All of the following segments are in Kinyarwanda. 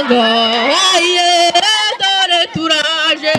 Kananga, aye dore turaje.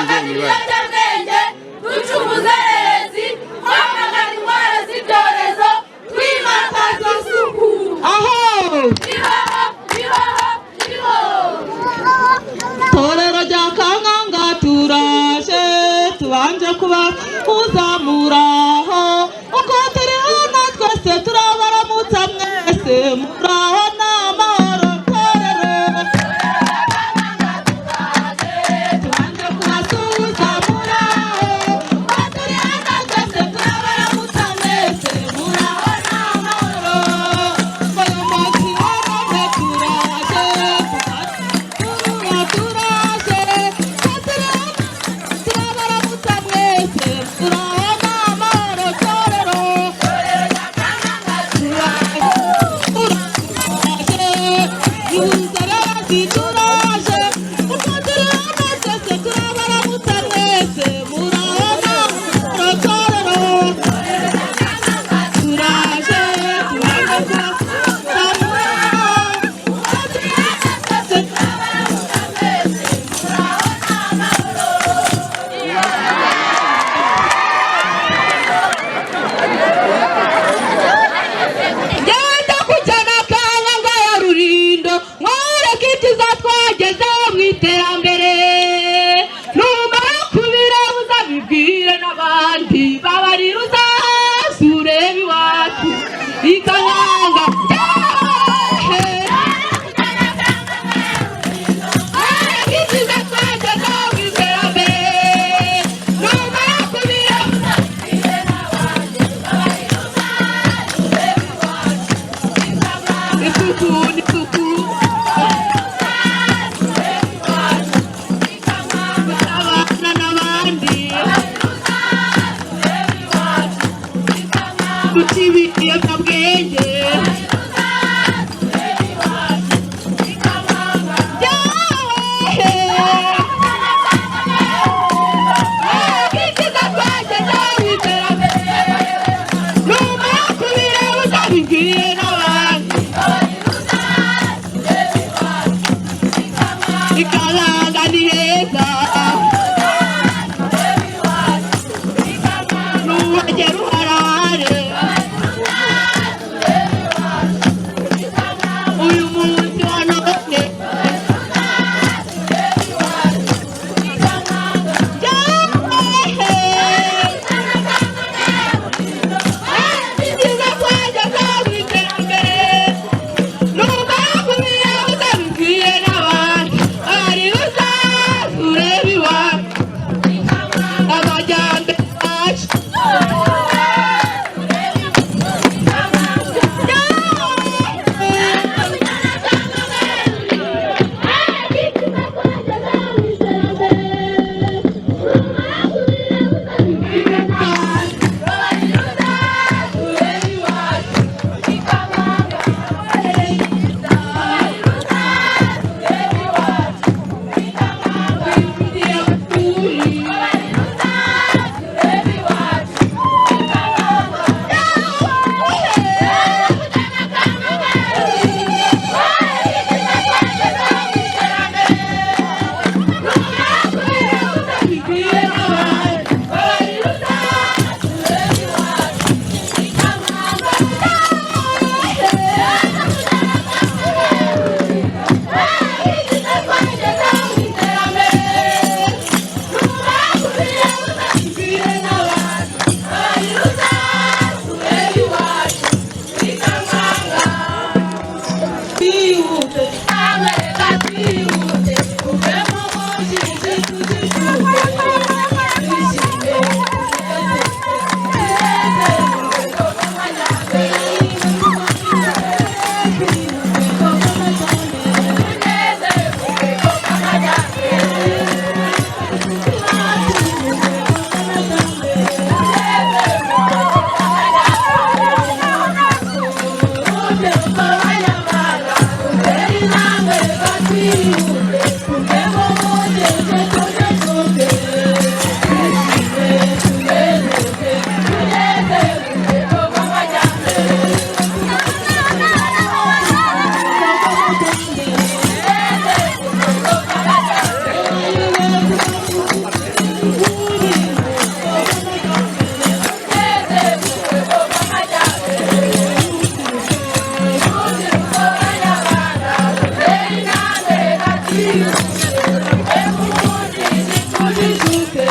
Ibiyobyabwenge, duca ubuzererezi, twamagana indwara z'ibyorezo, twimakaza isuku. Aho Ihoho, ihoho, ihoho! Torero rya Kankanga, turaje, tubanje kuba kuzamuraho uko turi hano twese turabaramutsa mwese, muraho n'amahoro. Torero, tubanje kubasuhuza, muraho. Uko turi hano twese turabaramutsa mwese, muraho n'amahoro. Uyu munsi wa none turaje, turaje, turabaramutsa mwese, muraho n'amahoro. Torero, turaje, turaje, uko turi hano twese turabaramutsa mwese, muraho n'amahoro. Torero, turaje, turaje, muraho, uko turi hano twese turabaramutsa mwese, muraho n'amahoro. Genda kujyana Kankanga ya Rurindo, mwereke ibyiza twagezeho mu iterambere. Numara kubireba uzabibwire n'abandi, babarira uzaze urebe iwacu i Kankanga. Mwereke ibyiza twagezeho mu iterambere. Numara kubireba uzabibwire n'abandi, babarira uzaze urebe iwacu. Isuku n'isuku, gusabana n'abandi, guca ibiyobyabwenge. Ibyiza twagezeho mu iterambere, numara kubireba uzabibwire n'abandi. intambwe reka twihute tuve mu bujiji tujijuke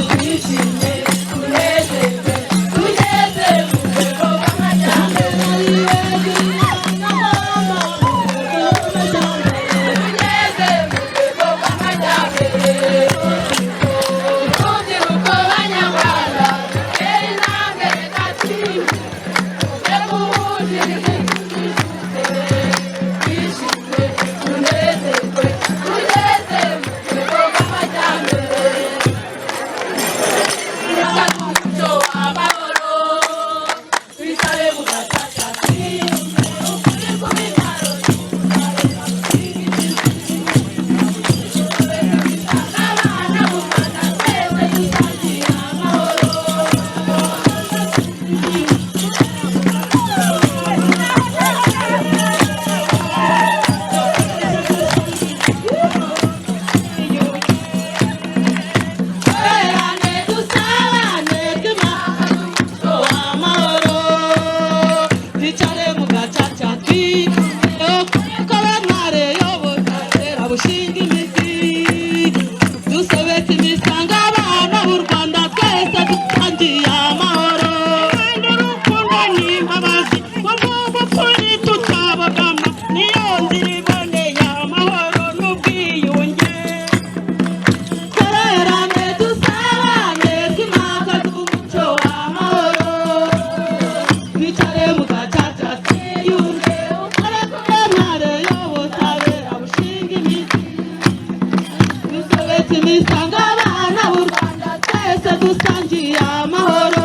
twishime tugeze mu rwego rw'amajyambere tugeze mu rwego rw'amajyambere. Dusangiye amahoro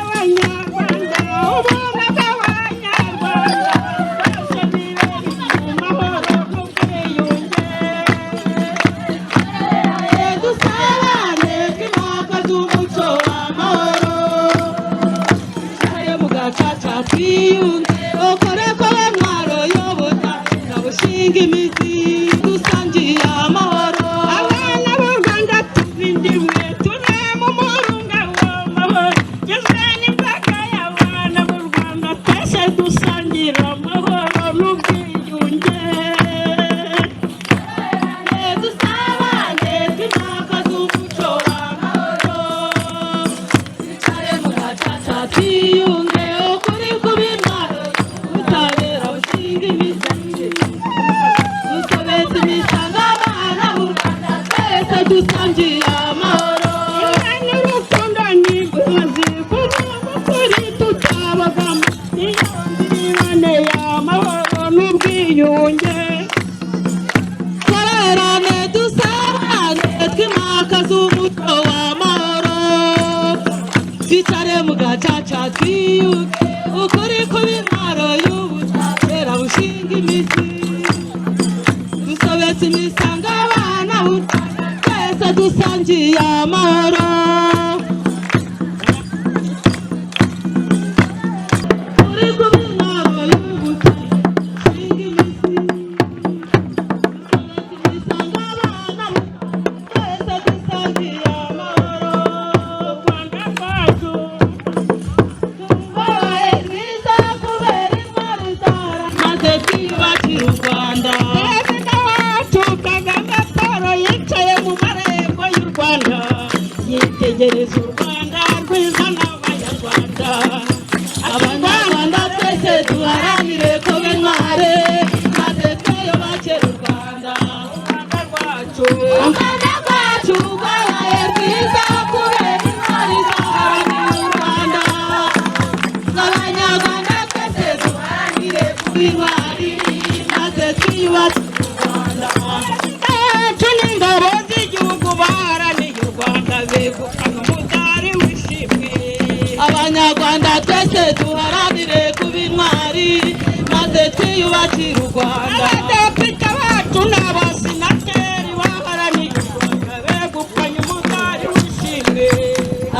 abanyarwanda ubumwe bw'abanyarwanda bose bibera mu mahoro n'ubwiyunge dusabane twimakaze umuco w'amahoro twicare mu gacaca twiyunge ukore ko intwaro y'ubutabera bushinga imizi dusangiye amahoro abana b'u Rwanda tuzindimwe tube mu murunga w'amahoro gizwe n'imbaga y'abana b'u Rwanda twese dusangira amahoro n'ubwiyunge dusabane twimakaze umuco w'amahoro twicare mu gacaca twiyunge ukuri kuba intwaro ubutabera bushinga imizi dusobetse imisango abana b'u Rwanda twese dusangiye amahoro imana urukundo n'imbabazi kuko ukuri tutabagamo niyo nzira iboneye amahoro n'ubwiyunge twererane dusabane twimakaze umuco w'amahoro twicare mu gacaca twiyunge ukuri kuba intwaro y'ubutabera bushinga imizi dusobetse imisango abana b'u Rwanda twese dusangiye amahoro uri kuba intwaro y'ubutabera bushinga imizi dusobetse imisango abana b'u Rwanda twese dusangiye amahoro Rwanda rwacu tubaye rwiza kubera intwari zara maze twiyubakire u Rwanda Perezida wacu Kagame Paul yicaye mu marembo y'u Rwanda yitegereza u Rwanda rwiza n'Abanyarwanda Abanyarwanda twese duharanire kuba intwari maze intwari maze twiyubakire u Rwanda. Bacu n'ingabo z'igihugu baharaniye u Rwanda begukana umudari w'ishimwe. Abanyarwanda twese duharanire kuba intwari maze twiyubakire u Rwanda. Abadepite bacu n'abasenateri baharaniye u Rwanda begukanye umudari w'ishimwe.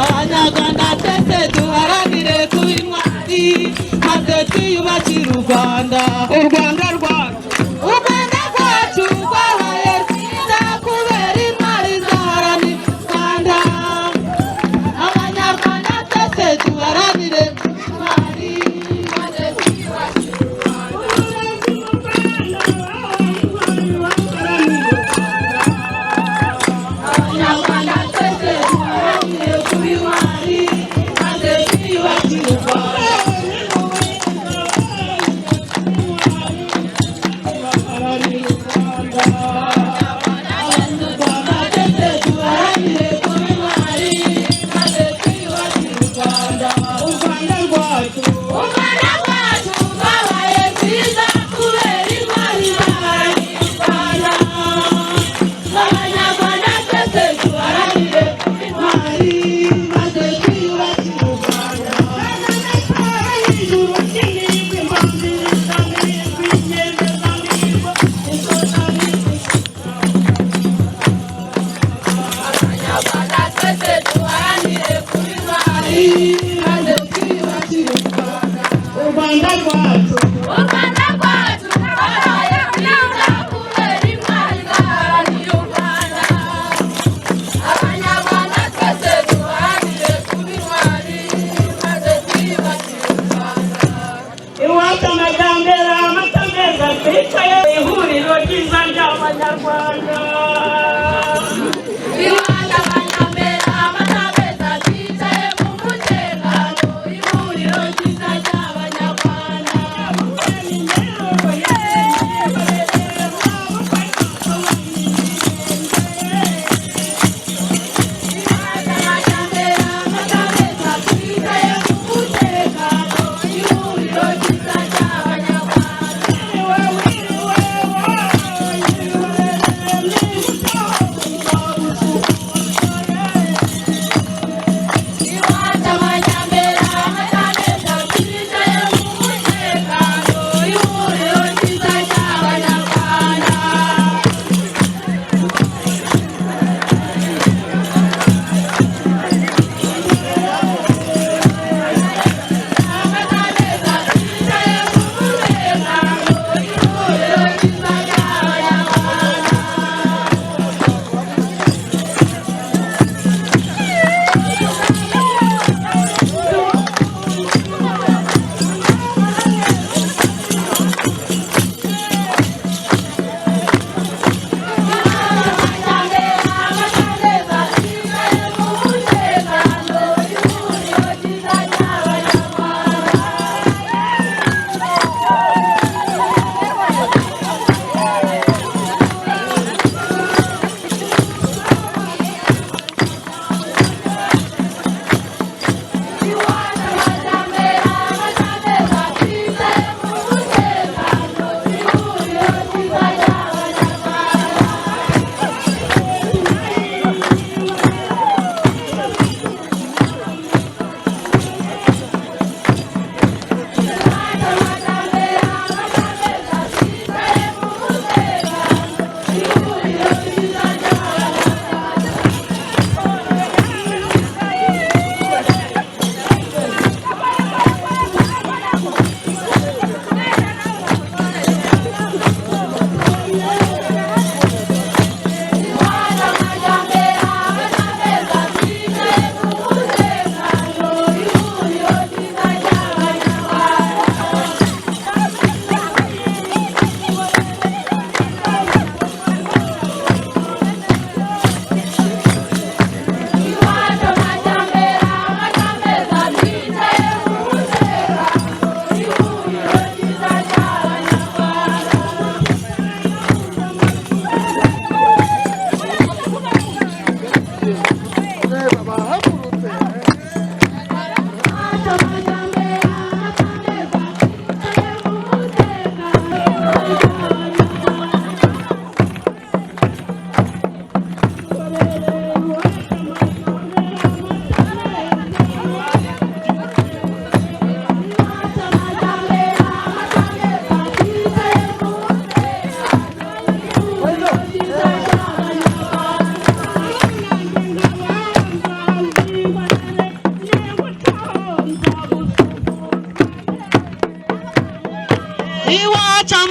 Abanyarwanda twese duharanire kuba intwari maze twiyubakire u Rwanda. U Rwanda rwacu, u Rwanda rwacu rwabaye rwiza kubera intwari zaharaniye u Rwanda. Abanyarwanda twese duharanire kuba intwari maze twiyubakire u Rwanda. Uburezi mu Rwanda bahaye intwari baharaniye u Rwanda. Abanyarwanda twese duharanire kuba intwari maze twiyubakire u Rwanda. Abanyarwanda twese duharanire kuba intwari maze twiyubakire u Rwanda. U Rwanda rwacu, U Rwanda rwacu rwabaye rwiza kubera intwari zaharaniye u Rwanda. Abanyarwanda twese duharanire kuba intwari maze twiyubakire u Rwanda. Abanyarwanda twese duharanire kuba intwari maze twiyubakire u Rwanda. U Rwanda rwacu, U Rwanda rwacu rwabaye rwiza kubera intwari zaharaniye u Rwanda. Abanyarwanda twese duharanire kuba intwari maze twiyubakire u Rwanda. Iwacu amajyambere, amata meza, twicaye ihuriro ryiza ry'Abanyarwanda. Iwacu amajyambere, amata meza, twicaye mu mutekano, ihuriro ryiza ry'Abanyarwanda. Iwacu amajyambere, amata meza, twicaye mu mutekano, ihuriro ryiza ry'Abanyarwanda. Wiriwe, wiriwe, wiriwe.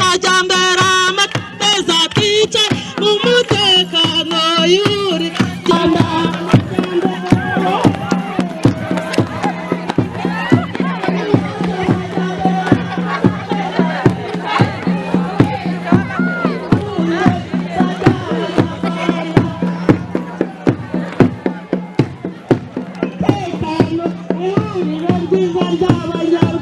Amajyambere ameza twice mu mutekano yuri Rwanda. Umutekano, ihuriro ryiza ry'abanyarwanda.